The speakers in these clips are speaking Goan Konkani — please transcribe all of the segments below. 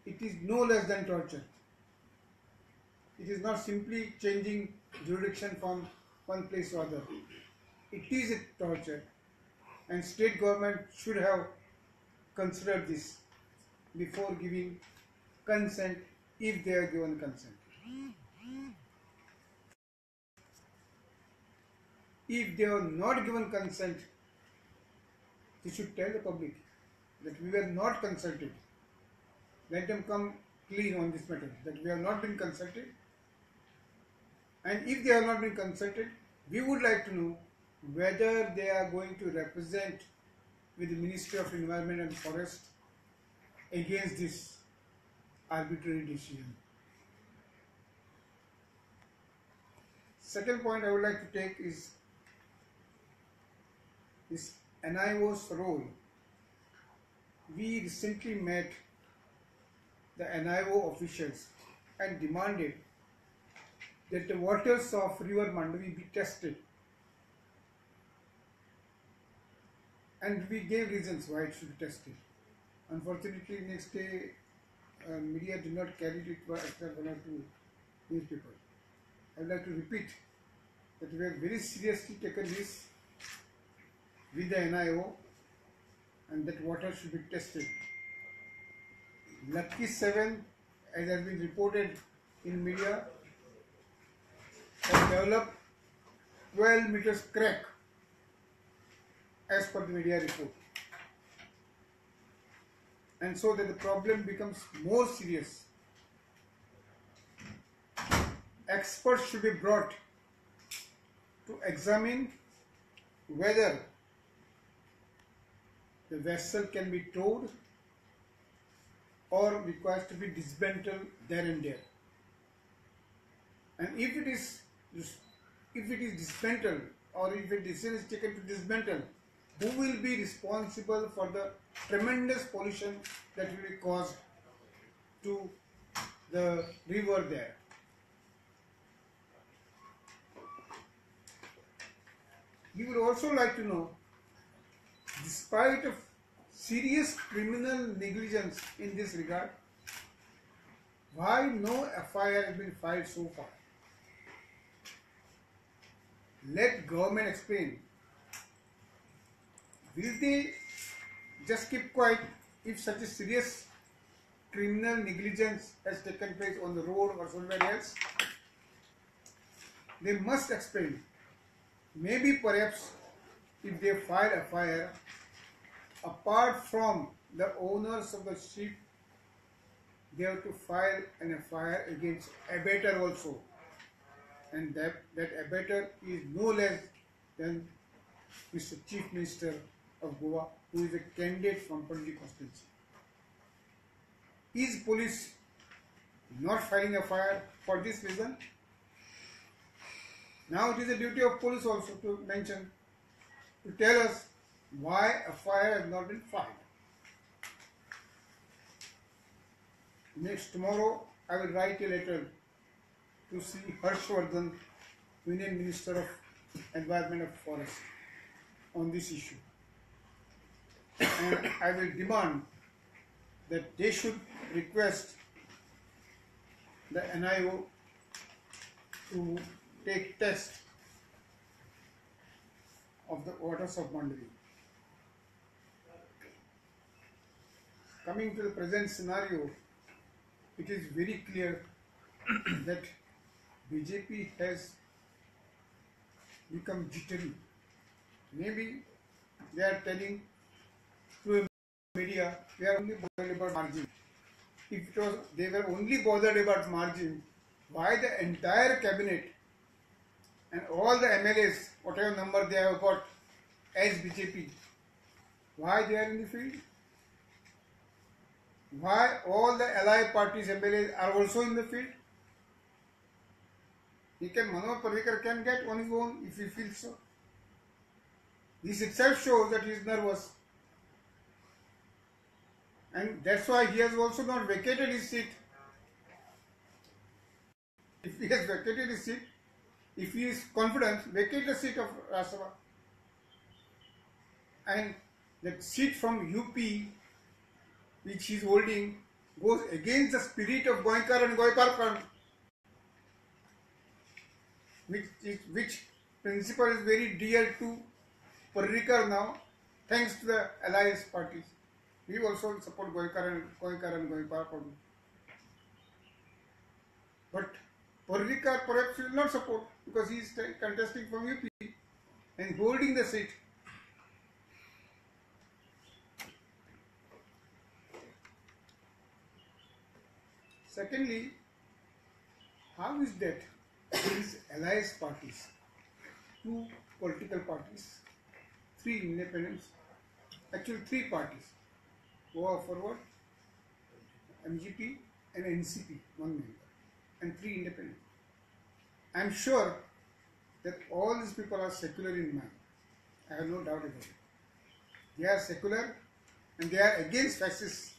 It is no less than torture. It is not simply changing jurisdiction from one place to other. It is a torture, and state government should have considered this before giving consent, if they are given consent. If they are not given consent, they should tell the public that we were not consulted. Let them come clean on this matter, that we have not been consulted. And if they have not been consulted, we would like to know whether they are going to represent with the Ministry of Environment and Forest against this arbitrary decision. Second point I would like to take is this NIO's role. We recently met the NIO officials and demanded that the waters of River Mandovi be tested. And we gave reasons why it should be tested. Unfortunately, next day, media did not carry it except one or two newspapers. I would like to repeat that we have very seriously taken this with the NIO, and that water should be tested. Lucky 7, as has been reported in media, has developed 12 meters crack as per the media report. And so that the problem becomes more serious. Experts should be brought to examine whether the vessel can be towed or requires to be dismantled there and there. And if it is dismantled, or if a decision is taken to dismantle, who will be responsible for the tremendous pollution that will be caused to the river there? We would also like to know, despite of serious criminal negligence in this regard, why no FIR has been filed so far? Let government explain. Will they just keep quiet if such a serious criminal negligence has taken place on the road or somewhere else? They must explain. Maybe perhaps if they file a FIR, apart from the owners of the ship, they have to file an FIR against abettor also. And that abettor is no less than Mr. Chief Minister of Goa, who is a candidate from Panaji constituency. Is police not filing a FIR for this reason? Now it is the duty of police also to mention, to tell us why a FIR has not been filed. Next tomorrow, I will write a letter to Sri Harshvardhan, Union Minister of Environment and Forest, on this issue. And I will demand that they should request the NIO to take test of the waters of Mandovi. Coming to the present scenario, it is very clear that BJP has become jittery. Maybe they are telling through media, they are only bothered about margin. If it was, they were only bothered about margin, why the entire cabinet and all the MLAs, whatever number they have got as BJP, why they are in the field? Why all the ally parties MLAs are also in the field? He can, Manohar Parrikar can get on his own if he feels so. This itself shows that he is nervous. And that's why he has also not vacated his seat. If he has vacated his seat, if he is confident, vacate the seat of Rajya Sabha. And that seat from UP, which he is holding, goes against the spirit of Goenkar and Goenkar Front, which principle is very dear to Parrikar now, thanks to the alliance parties. We also support Goenkar and Goenkar Front. But Parrikar perhaps will not support because he is contesting from UP and holding the seat. Secondly, how is that these alliance parties, 2 political parties, 3 independents, actually 3 parties, Goa Forward, MGP and NCP, 1 member, and 3 independents. I am sure that all these people are secular in mind. I have no doubt about it. They are secular and they are against fascism.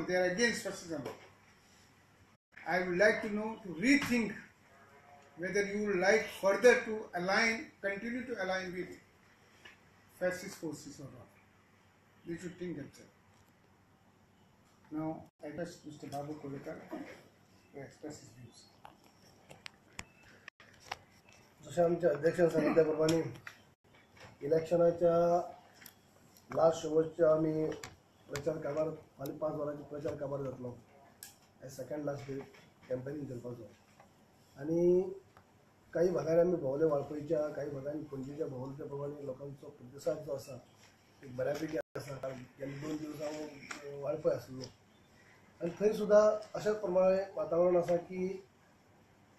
They are against fascism. I would like to know, to rethink whether you would like further to align, continue to align with fascist forces or not. They should think themselves. Now, I request Mr. Babu Kolekar to express his views. जशें आमच्या अध्यक्षान सांगितल्या प्रमाणे इलेक्शनाच्या लास्ट शेवटच्या आमी प्रचार काबार फाल्यां 5 वरांचेर प्रचार काबार जातलो. सेकंड लास्ट डे कॅम्पेनींग चलपाचो आनी काही भागांनी आमी भोंवले, वाळपयच्या काही भागांनी पणजेच्या भोंवले, त्या प्रमाणे लोकांचो प्रतिसाद जो आसा एक बऱ्यापैकी आसा. गेले 2 दिवस हांव वाळपय आसलो आनी थंय सुद्दां अशेंच प्रमाणे वातावरण आसा की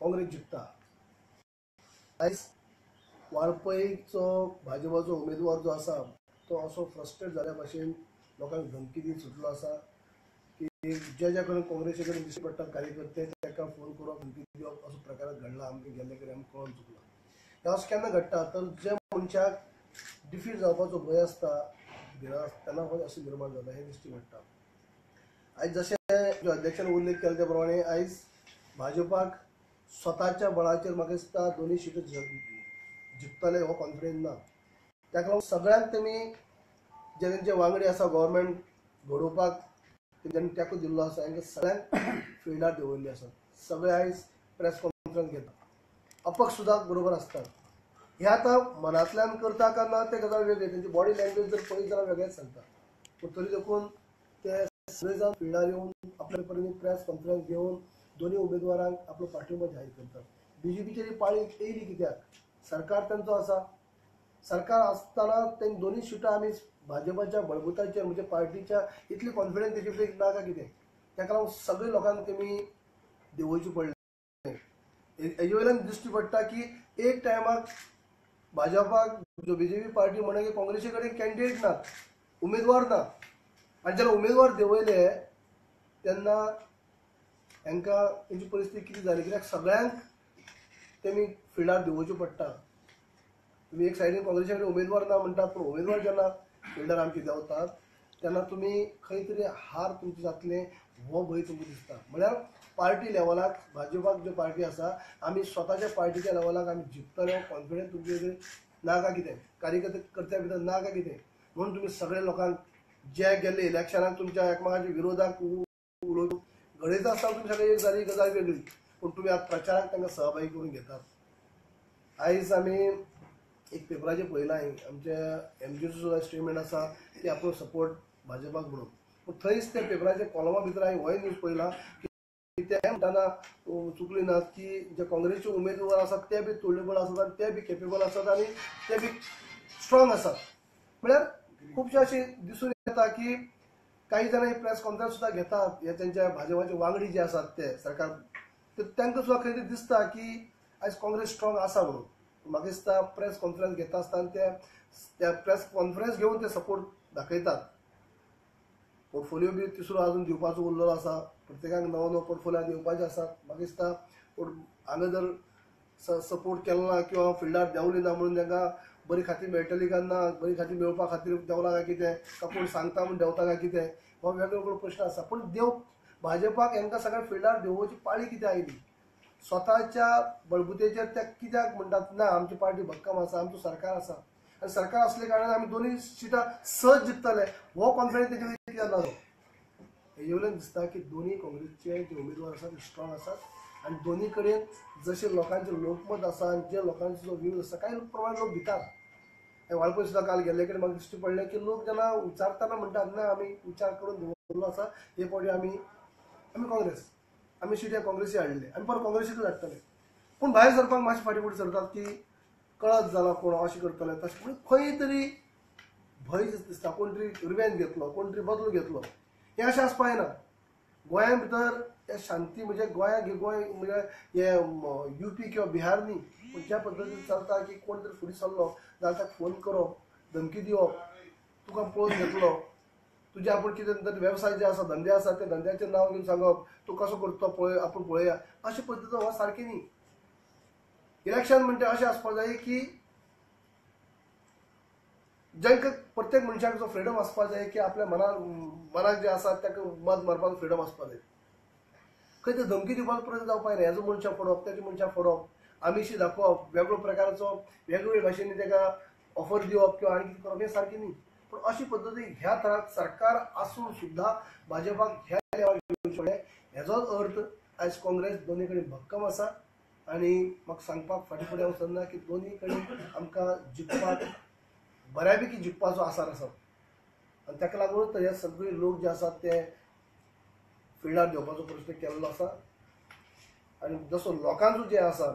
काँग्रेस जिखता. आयज वाळपयचो भाजपाचो उमेदवार जो आसा तो असो फ्रस्ट्रेट जाल्या भाशेन लोकांक धमकी दिवन सुटलो आसा की ज्या ज्या कडेन काँग्रेसी कडेन दिश्टी पडटात कार्यकर्ते ताका फोन करप, धमकी दिवप असो प्रकार घडला. आमकां गेल्ले कडेन आमकां कळोन चुकला. हें अशें केन्ना घडटा तर ज्या मनशाक डिफीट जावपाचो भंय आसता, भिरांत, तेन्ना अशें निर्माण जाता, हें दिश्टी पडटा. आयज जशें अध्यक्षान उल्लेख केला त्या प्रमाणे आयज भाजपाक स्वताच्या बळाचेर म्हाका दिसता 2 शिटो जिखतले हो कॉन्फिडन्स ना. ताका लागून सगळ्यांक तेमी जे तेंचे वांगडी आसा गव्हर्मेंट घडोवपाक तेंच्यांनी तेंको दिल्लो आसा, हांकां सगळ्यांक फिल्डार दवरिल्ले आसात. सगळे आयज प्रेस कॉन्फरन्स घेतात, अपक्ष सुद्दां बरोबर आसतात. हे आतां मनांतल्यान करता काय ना ते गजाल वेगळी, तेंची बॉडी लँग्वेज जर पळयत जाल्यार वेगळेंच सांगता. पूण तरी देखून ते सगळे जाण फिल्डार येवन आपल्या पर्यंत प्रेस कॉन्फरन्स घेवन दोन्ही उमेदवारांक आपलो पाठिंबो जाहीर करतात. बीजेपीचेर पाळी येयली कित्याक, सरकार तांचो आसा. सरकार आसतना तें दोन्ही शिटां आमी भाजपाच्या बळबुताचेर म्हणजे पार्टीच्या इतली कॉन्फिडन्स तेजे भितर ना काय कितें, ताका लागून सगळे लोकांक तेमी देंवोवचें पडलें. हेजे वयल्यान दिश्टी पडटा की एक टायमाक भाजपाक जो बीजेपी पार्टी म्हणा की काँग्रेसी कडेन कॅन्डिडेट ना, उमेदवार ना, आनी जेन्ना उमेदवार देंवयले तेन्ना हांकां तेंची परिस्थिती कितें जाली, कित्याक सगळ्यांक तेमी फिल्डार देंवोवचें पडटा. तुमी एक सायडीन काँग्रेसी कडेन उमेदवार ना म्हणटात, पूण उमेदवार जेन्ना फिल्डार आमचे देंवतात तेन्ना तुमी खंय तरी हार तुमची जातले हो भंय तुमकां दिसता. म्हळ्यार पार्टी लेवलाक भाजपाक ज्यो पार्टी आसा आमी स्वताच्या पार्टीच्या लेवलाक आमी जिखतले हो कॉन्फिडन्स तुमचे भितर ना काय कितें, कार्यकर्ते कर्त्या भितर ना काय कितें, म्हणून तुमी सगळे लोकांक जे गेल्ले इलेक्शनाक तुमच्या एकमेकांच्या विरोधाक उलोवन घडयता आसतना तुमी सगळे एक जाली गजाल वेगळी, पूण तुमी आतां प्रचाराक तांकां सहभागी करून घेतात. आयज आमी एक पेपराचेर पळयलां, आमच्या एमजीचो सुद्दां स्टेटमेंट आसा की आपलो सपोर्ट भाजपाक म्हणून, पूण थंयच त्या पेपराच्या कॉलमा भितर हांवें होय न्यूज पळयला की ते म्हणटाना चुकली ना की जे काँग्रेसचे उमेदवार आसात ते बी तुल्यबळ आसात आनी ते बी केपेबल आसात आनी ते बी स्ट्रॉंग आसात. म्हळ्यार खुबशे अशें दिसून येता की काही जाणां ही प्रेस कॉन्फरन्स सुद्दां घेतात, हे तेंच्या भाजपाचे वांगडी जे आसात ते सरकार, तांकां सुद्दां खंय तरी दिसता की आयज काँग्रेस स्ट्रॉंग आसा म्हणून. म्हाका दिसता प्रेस कॉन्फरन्स घेता आसतना ते प्रेस कॉन्फरन्स घेवन ते सपोर्ट दाखयतात. पोर्टफोलियो बी तिसरो अजून दिवपाचो उरलेलो आसा, प्रत्येकाक नवो नवो पोर्टफोलियो दिवपाचे आसात. म्हाका दिसता पूण हांगा जर सपोर्ट केलो ना किंवा फिल्डार देंवली ना म्हणून तांकां बरी खाती मेळटली काय ना, बरी खाती मेळोवपा खातीर देंवला काय कितें, काय कोण सांगता म्हूण देंवता काय कितें, हो वेगळे वेगळे प्रश्न आसा. पूण देव भाजपाक हांकां सगळ्या फिल्डार देंवोवची पाळी कितें आयली, स्वताच्या बळबुतेचेर ते कित्याक म्हणटात ना आमची पार्टी भक्कम आसा, आमचो सरकार आसा आनी सरकार आसले कारणान आमी दोनूय सिटां सहज जिखतले हो कॉन्फिडन्स तेजे कित्याक ना. हेजे वयल्यान दिसता की दोनूय काँग्रेसचे जे उमेदवार आसात ते स्ट्रॉंग आसात आनी दोनूय कडेन जशें लोकांचें लोकमत आसा आनी जे लोकांचो जो व्यूज आसा कांय प्रमाण लोक भितात. वाळपय सुद्दां काल गेल्ले कडेन म्हाका दिश्टी पडलें की लोक जेन्ना विचारतना म्हणटात ना आमी विचार करून दवरलो आसा हे फावटी आमी आमी काँग्रेस आमी सीट काँग्रेसी हाडले आमी परत काँग्रेसीकूच हाडटले. पूण भायर सरपाक मातशें फाटीं फुडें सरतात की कळत जाला कोण अशें करतले तशें, पूण खंय तरी भंय दिसता, कोण तरी रिवेंज घेतलो, कोण तरी बदलो घेतलो, हें अशें आसपाक जायना. गोंया भितर हे शांती म्हणजे गोंया गोंय म्हणजे हे युपी किंवा बिहार न्ही, पूण ज्या पद्दतीन चलता की कोण तरी फुडें सरलो जाल्यार ताका फोन करप, धमकी दिवप, तुका पळोवन घेतलो, तुजे आपूण कितें तरी वेवसाय जे आसा धंदे आसा त्या धंद्याचें नांव घेवन सांगप, तूं कसो करता पळय आपूण पळोवया, अशे पद्दतीन हो सारकें न्ही. इलेक्शन म्हणटा अशें आसपाक जाय की जांकां प्रत्येक मनशाक जो फ्रिडम आसपाक जाय की आपल्या मनाक जे आसा ताका मत मारपाक फ्रिडम आसपाक जाय. खंय ते धमकी दिवपाक प्रयत्न जावपाक जायना, हेजो मनशां फोडप तेजे मनशां फोडप, आमिशी दाखोवप, वेगळो प्रकारचो वेगवेगळे भाशेन ताका ऑफर दिवप किंवा आनी कितें करप हें सारकें न्ही. पूण अशी पद्दती ह्या थराक सरकार आसून सुद्दां भाजपाक ह्या लेवलाक येवचें पडलें. हेजोच अर्थ आयज काँग्रेस दोनूय कडेन भक्कम आसा आनी म्हाका सांगपाक फाटीं फुडें वचना की दोनूय कडेन आमकां जिखपाक बऱ्यापैकी जिखपाचो आसार आसा आनी ताका लागून हे सगळे लोक जे आसात ते फिल्डार देंवपाचो प्रश्न केल्लो आसा. आनी जसो लोकांचो जे आसा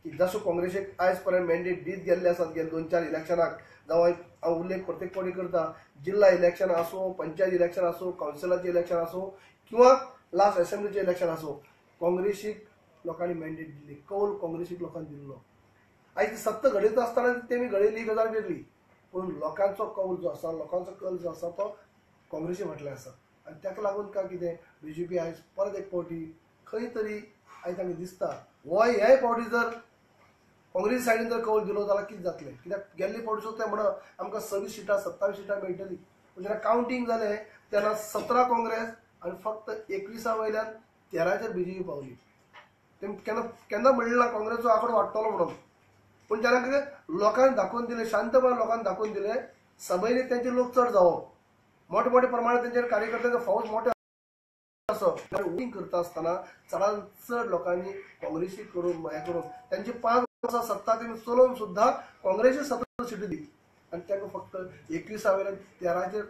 की जसो काँग्रेसीक आयज पर्यंत मॅन्डेट दीत गेल्ले आसात गेले 2-4 इलेक्शनाक, जावं हांव उल्लेख प्रत्येक फावटी करता, जिल्हा इलेक्शन आसूं, पंचायत इलेक्शन आसूं, कावन्सिलाचें इलेक्शन आसूं किंवा लास्ट असेंब्लीचें इलेक्शन आसूं, काँग्रेसीक लोकांनी मॅन्डेट दिली, कौल काँग्रेसीक लोकांनी दिल्लो. आयज ती सत्ता घडयता आसतना तेमी घडयली गजाल वेगळी, पूण लोकांचो कौल जो आसा, लोकांचो कल जो आसा तो काँग्रेसी फाटल्यान आसा. आनी ताका लागून काय कितें बीजेपी आयज परत एक फावटी खंय तरी आयज तांकां दिसता हो ह्याय फावटी जर काँग्रेस सायडीन जर कौल दिलो जाल्यार कितें जातलें, कित्याक गेल्ले फावटी सुद्दां ते म्हणा आमकां 26 सिटां 27 सिटां मेळटली, पूण जेन्ना कावंटींग जालें तेन्ना 17 काँग्रेस आनी फक्त 21 वयल्यान 13चेर बीजेपी पावली. तेमी केन्ना केन्ना म्हणलें ना काँग्रेसचो आंकडो वाडटलो म्हणून, पूण जेन्ना कितें लोकांक दाखोवन दिलें, शांतपणान लोकांक दाखोवन दिलें, सभेंनी तेंचे लोक चड जावप, मोठे मोठे प्रमाणात तेंचेर कार्यकर्त्यांचो फौज मोठे आसप, वोटींग करता आसतना चडान चड लोकांनी काँग्रेसी करून हें करून तेंची 5 वर्सां सत्ता तेमी चलोवन सुद्दां काँग्रेसी 17 सिटी दिली आनी तांकां फक्त 21 वयल्यान 13चेर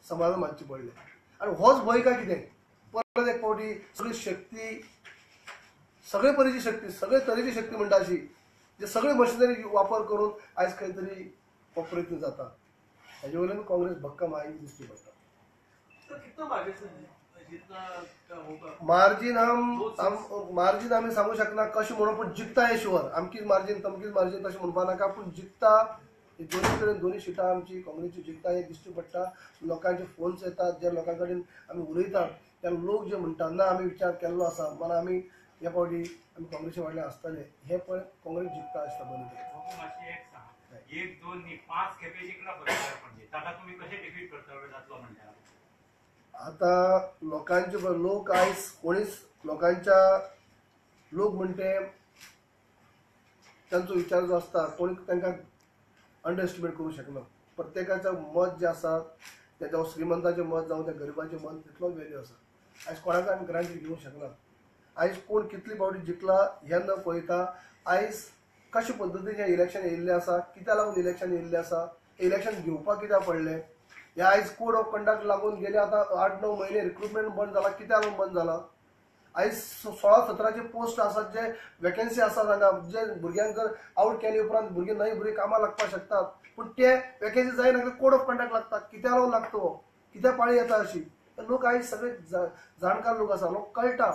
समाधान मानचें पडलें. आनी होच भंय काय कितें परत एक फावटी सगळी शक्ती, सगळे परीची शक्ती, सगळे तरेची शक्ती म्हणटा अशी जे सगळे मशिनरी वापर करून आयज खंय तरी हो प्रयत्न जाता. हेजे वयल्यान काँग्रेस भक्कम आहा ही दिश्टी पडटा. मार्जीन मार्जीन आमी सांगू शकना कशें म्हणून, पूण जिखता हें शुअर. आमकीच मार्जीन तमकीच मार्जीन तशें म्हणपा नाका, पूण जिखता. दोनूय कडेन दोनूय सिटां आमची काँग्रेसची जिखता हें दिश्टी पडटा. लोकांचे फोन्स येतात, जे लोकां कडेन आमी उलयतात त्या लोक जे म्हणटात ना आमी विचार केल्लो आसा म्हणून आमी हे फावटी आमी काँग्रेसी फाटल्यान आसतले, हे पळय काँग्रेस जिखता आसता. बरें, 1 2 5 खेपे जिखला पणजे, ताका तुमी कशें डिफीट करतले जातलो म्हणटा? आतां लोकांचे लोक आयज कोणीच लोकांच्या लोक म्हणटे तांचो विचार जो आसता कोणी तांकां अंडर एस्टिमेट करूंक शकना. प्रत्येकाचें मत जें आसा तें जावं श्रीमंताचें मत जावं त्या गरिबाचें मत तितलोच वेल्यू आसा. आयज कोणाक आमी ग्रांटेड घेवंक शकना. आयज कोण कितली फावटी जिखला हें न पळयता आयज कशे पद्दतीन हें इलेक्शन येयल्लें आसा, कित्याक लागून इलेक्शन येयल्लें आसा, इलेक्शन घेवपाक कित्याक पडलें, हे आयज कोड ऑफ कंडक्ट लागून गेले आतां 8-9 म्हयने रिक्रुटमेंट बंद जाला, कित्याक लागून बंद जाला? आयज 16-17 पोस्ट आसात जे वेकन्सी आसात हांगा, जे भुरग्यांक जर आवट केले उपरांत भुरगीं नवी भुरगीं कामां लागपाक शकतात, पूण ते वेकन्सी जायना, कोड ऑफ कंडक्ट लागता, कित्याक लागून लागता हो, कित्याक पाळी येता अशी? लोक आयज सगळे जाणकार लोक आसा, लोक कळटा,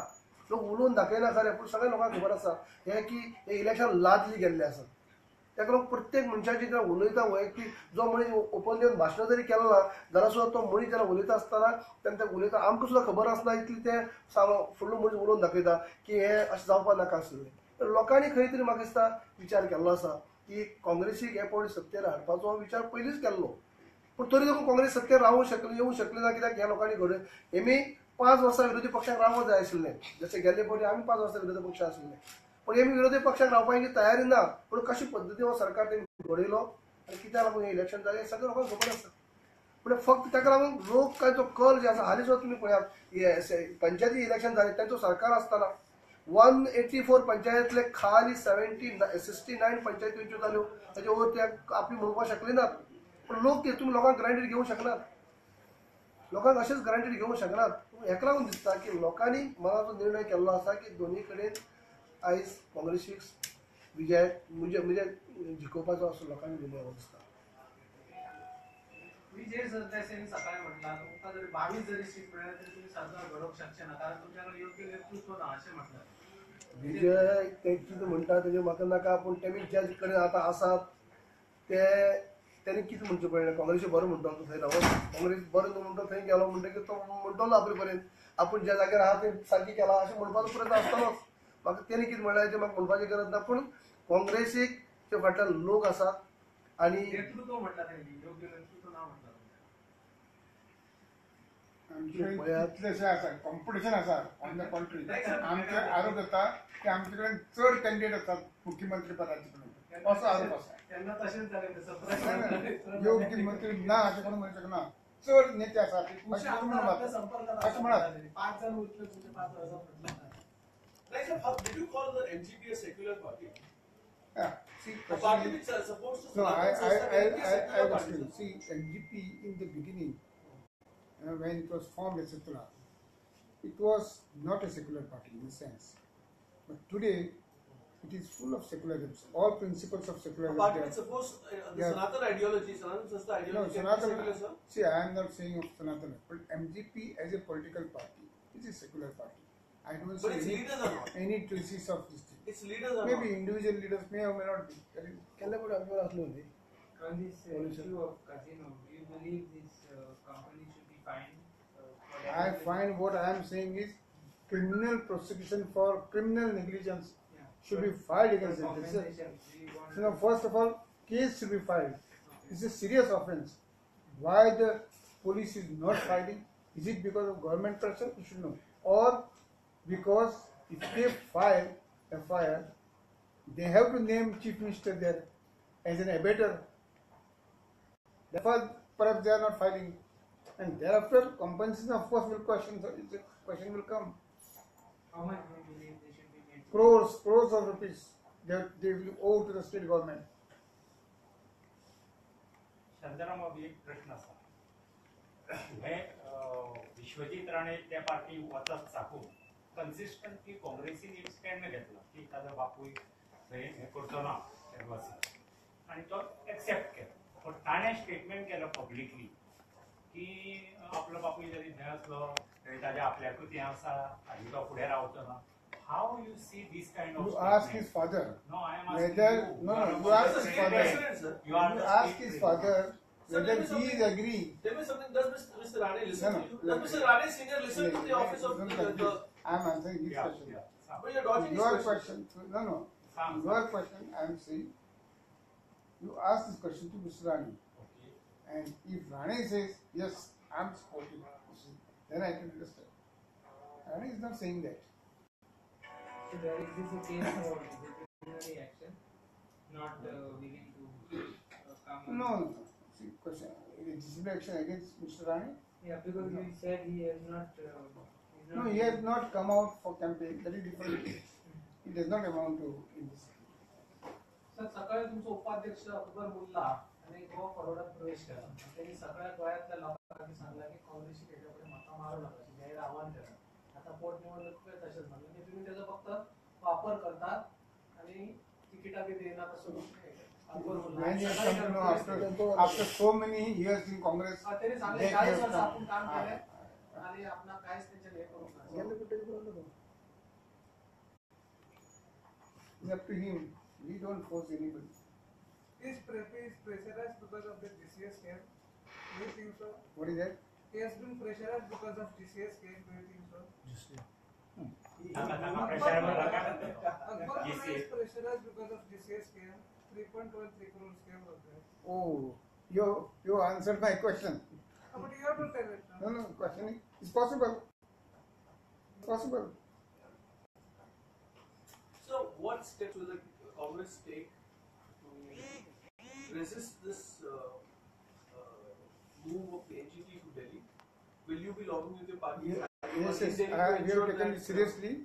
लोक उलोवन दाखयना खरें, पूण सगळ्या लोकांक खबर आसा हें की हें इलेक्शन लादली गेल्लें आसा. ताका लागून प्रत्येक मनशाची जेन्ना उलयता वैयक्तीक जो मनीस ओपन येवन भाशणां जरी केलें ना जाल्यार सुद्दां तो मनीस जेन्ना उलयता आसतना तेन्ना ते उलयता आमकां सुद्दां खबर आसना इतली ते फुडलो मनीस उलोवन दाखयता की हें अशें जावपाक नाका आसलें. लोकांनी खंय तरी म्हाका दिसता विचार केल्लो आसा की काँग्रेसीक हे फावटी सत्तेर हाडपाचो विचार पयलींच केल्लो, पूण तरी देखून काँग्रेस सत्तेर रावूंक शकले, येवंक शकले ना, कित्याक ह्या लोकांनी घडोवन हेमी 5 वर्सां विरोधी पक्षाक रावंक जाय आशिल्लें. जशें गेल्ले फावटी आमी 5 वर्सां विरोधी पक्ष आशिल्ले, पूण हेमी विरोधी पक्षाक रावपाची तयारी ना. पूण कशी पद्दतीन हो सरकार तेणी घडयलो आनी कित्याक लागून हें इलेक्शन जालें हें सगळें लोकांक खबर आसा. म्हणजे फक्त ताका लागून लोक काय तो कल जे आसा हालीं सुद्दां तुमी पळयात पंचायती इलेक्शन जालें तांचो सरकार आसतना 184 पंचायतले खाली 69 पंचायतींच्यो जाल्यो ताचे वयर ते आपली म्हणपाक शकले नात. पूण लोक ते तुमी लोकांक ग्रांटेड घेवंक शकनात, लोकांक अशेंच ग्रांटेड घेवंक शकनात. हेका लागून दिसता की लोकांनी मनाचो निर्णय केल्लो आसा की दोनी कडेन आयज काँग्रेसीक विजय म्हणजे जिखोवपाचो असो लोकांनी निर्णय हो दिसता. विजय सरदेसाईन सकाळी म्हटला तुमकां जरी 22 जरी सीट मेळ्ळ्या तरी तुमी सरकार घडोवंक शकचे ना कारण तुमच्याकडे योग्य नेतृत्व ना अशें म्हटलं. विजय ते कितें म्हणटा तेजें म्हाका नाका, पूण तेमी ज्या कडेन आतां आसात ते तेणी कितें म्हणचें पडलें काँग्रेसी बरो म्हणटा तो थंय रावन काँग्रेस बरो न्हू म्हणटा थंय गेलो म्हणटकीर तो म्हणटलो आपले पर्यंत आपूण ज्या जाग्यार आहा थंय सारकें केलां अशें म्हणपाचो प्रयत्न आसतलोच. म्हाका तेणी कितें म्हणलें तें म्हाका म्हणपाची गरज ना, पूण काँग्रेसीक ते फाटल्यान लोक आसात आनी नेतृत्व म्हटलां तेणी योग्य नेतृत्व ना म्हटलां. कितलेशे आसा कॉम्पिटिशन आसा ऑन the country. आमचे आरोप जाता की आमचे कडेन चड कॅन्डिडेट आसात मुख्यमंत्री पदाचे म्हणून असो आरोप आसा. तेन्ना तशेंच जालें योग्य मंत्री ना अशें कोण म्हणू शकना, चड नेते आसात अशें म्हणात. 5 जाण उरले तुमचे 5 वर्सां म्हटलां. Like, sir, did you call the MGP a secular party? Yeah, see, a party which supports the no, I party. See, MGP in the beginning, when it was formed, etc., it was not a secular party in a sense. But today, it is full of secularism. All principles of secularism. A party which supports the Sanatan ideology, Sanatan Sanstha ideology. No, Sanatan. Secular, sir? See, I am not saying of Sanatan, but MGP as a political party is a secular party. I don't but see its leaders are not. Any traces of this thing. Its leaders are maybe not. Individual leaders may or may not be. On this issue of casino, do you believe this company should be fined? I find what I am saying is criminal prosecution for criminal negligence should be filed against it. No, first of all, case should be filed. It's a serious offense. Why the police is not filing? Is it because of government pressure? You should know. Or because if they file a FIR, they have to name Chief Minister there as an abettor. Therefore, perhaps they are not filing, and thereafter compensation of course will question. The question will come. How much do you believe they should be made? Crores, crores of rupees they will owe to the state government. Shantaram बाबू एक प्रश्न आसा, हे विश्वजीत राणे त्या पार्टी वचत साकून कन्सिस्टंटली काँग्रेसीन एक स्टँड घेतला की ताजो बापूय थंय हें करचो ना आनी तो एक्सेप्ट केलो. पण ताणें स्टेटमेंट केलो पब्लिकली की आपलो बापूय जरी थंय आसलो तरी ताज्या आपल्याकूच हें आसा आनी तो फुडें रावचो ना. How you see this kind of You ask his father. No, I am asking whether, you. No, no, you ask his father. You ask his father whether he is agreeing. Tell me something. Does Mr. Rane listen to you? Does Mr. Rane senior listen to the office of the? I am answering his question. Yeah. But you are dodging your his question. No, no. Your question, I am saying, you ask this question to Mr. Rane. Okay. And if Rane says, yes, I am supporting, then I can understand. Rane is not saying that. So there is this a case for disciplinary action, not willing to come? No, no. See, question, disciplinary action against Mr. Rane? Yeah, because you said he has not... no, he has not come out for campaign. That is different. It does not amount to in this. Sir, सकाळी तुमचो उपाध्यक्ष अकबर मुल्ला आणि गोवा फॉरवर्डात प्रवेश केला. त्यांनी सगळ्या गोव्यातल्या लोकांनी सांगला की काँग्रेसी त्याच्याकडे मता मारू नका, जाहीर आव्हान केलं. आता पोटनिवडणूक तसेच म्हणलं की तुम्ही त्याचा फक्त वापर करतात आणि तिकिटा बी देणार असं अकबर मुल्ला. After so many years in Congress, त्यांनी सांगले 40 वर्ष आपण काम केलंय आणि आपण काहीच त्यांच्या हे करू नका. It's up to him. We don't force anybody. Is pressurized because of the GCS scam? Do you think so? What is that? He has been pressurized because of GCS scam. Do you think so? Akbar is pressurized because of GCS scam. 3.13 crore scam was there. Oh, you answered my question. No, but you have to tell it. No, no, question is possible. Possible. So, what steps will the Congress take to resist this move of the NGT to Delhi? Will you be lobbying with your party? Yes, yes, we have taken it seriously.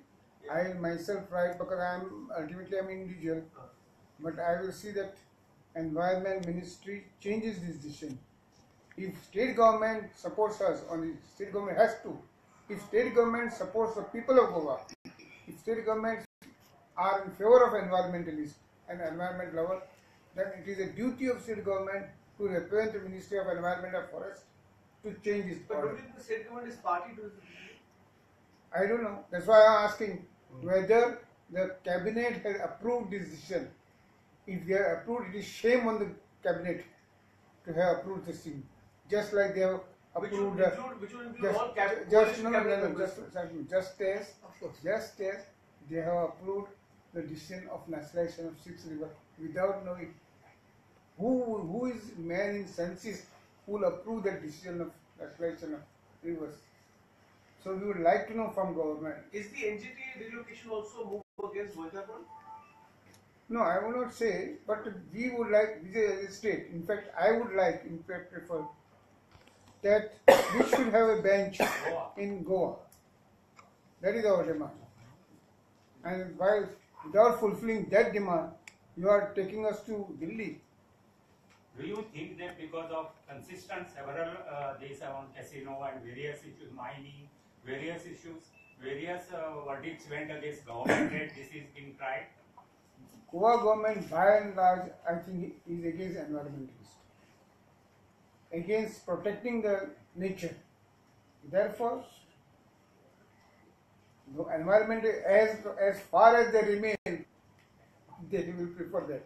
Yeah. I myself write because I am ultimately I am individual, but I will see that Environment Ministry changes this decision. If state government supports us, on the state government has to. If state government supports the people of Goa, if state governments are in favor of environmentalists and environment lovers, then it is a duty of state government to represent the Ministry of Environment and Forest to change this But order. don't you think the state government is party to this? I don't know. That's why I am asking whether the cabinet has approved this decision. If they have approved, it is shame on the cabinet to have approved this thing. Just like they have approved. Which would include all cabinet members. Just as they have approved the decision of nationalization of 6 rivers without knowing who is man in senses who will approve that decision of nationalization of rivers. So we would like to know from government. Is the NGT relocation also move against Goenka? No, I will not say, but we would like, as a state, in fact, I would like, in fact, prefer that we should have a bench in Goa. That is our demand. And while without fulfilling that demand, you are taking us to Delhi. Do you think that because of consistent several days on casino and various issues, mining, various issues, various verdicts went against government that this is being tried? Goa government, by and large, I think is against environmentalists, against protecting the nature. Therefore, the environment, as far as they remain, they will prefer that.